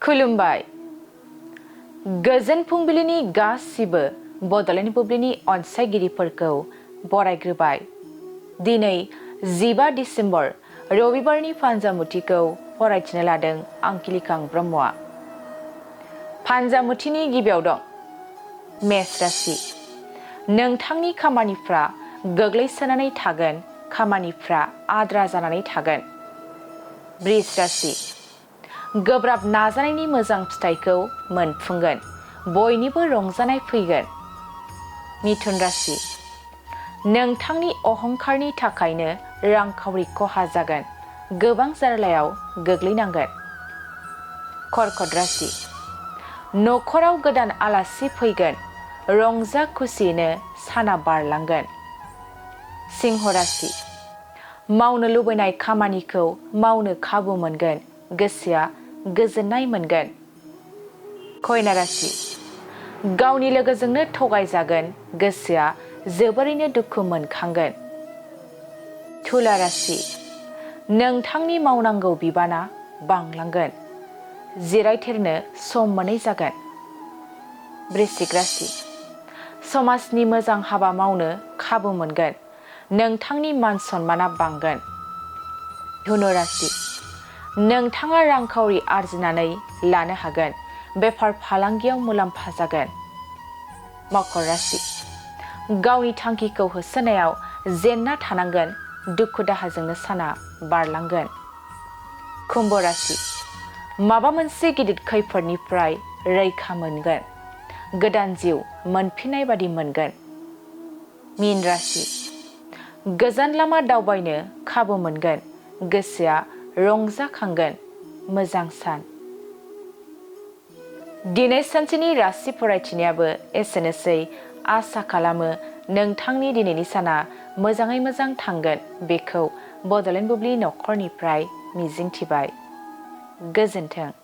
खुलुमबाय। गोजोन फुंबिलिनि गासिबो बड'लेण्ड बुब्लिनि अनसायगिरिफोरखौ बरायग्रोबाय। दिनै 15 डिसेम्बर रबिबारनि फान्जामुथिखौ फरायथिनो लादों आं किलिकां ब्रह्मआ। फान्जामुथिनि गिबियाव दं मेष राशि। नोंथांनि खामानिफ्रा गोग्लैसोनानै थागोन, खामानिफ्रा आद्रा जानानै थागोन। बृष राशि। गोब्राब नाजानायनि मोजां फिथाइखौ मोनफुंगोन, बयनिबो रंजानाय फैगोन। मिथुन राशि। नोंथांनि अहंकारनि थाखायनो रांखावरि खहा जागोन, गोबां जार्लायाव गोग्लैनांगोन। कर्कट राशि। न'खराव गोदान आलासि फैगोन, रंजा खुसियैनो साना बारलांगोन। सिंह राशि। मावनो लुबैनाय खामानिखौ मावनो खाबु मोनगोन, गोसोआ गोजोननाय मोनगोन। कन्या राशि। गावनि लोगोजोंनो थगायजागोन, गोसोआ जोबोरैनो दुखु मोनखांगोन। तुला राशि। नोंथांनि मावनांगौ बिबाना बांलांगोन, जिरायथेरनो सम मोनै जागोन। वृश्चिक राशि। समाजनि मोजां हाबा मावनो खाबु मोनगोन, नोंथांनि मान सन्माना बांगोन। धनु राशि। नोंथाङा रांखावरि आरजिनानै लानो हागोन, बेफार फालांगियाव मुलाम्फा जागोन। मकर राशि। गावनि थांखिखौ होसोनायाव जेनना थानांगोन, दुखु दाहाजोंनो साना बारलांगोन। कुम्भ राशि। माबा मोनसे गिदिर खैफोदनिफ्राय रैखा मोनगोन, गोदान जिउ मोनफिननाय बादि मोनगोन। मीन राशि। गोजान लामा दावबायनो खाबु मोनगोन, गोसोआ रंजाखांगोन, मोजां सान। दिनै सानसेनि राशि फरायथिनायाबो एसेनोसै। आसा खालामो नोंथांनि दिनैनि साना मोजाङै मोजां थांगोन, बेखौ बड'लेण्ड बुब्लि नखरनिफ्राय मिजिंथिबाय। गोजोन्थों।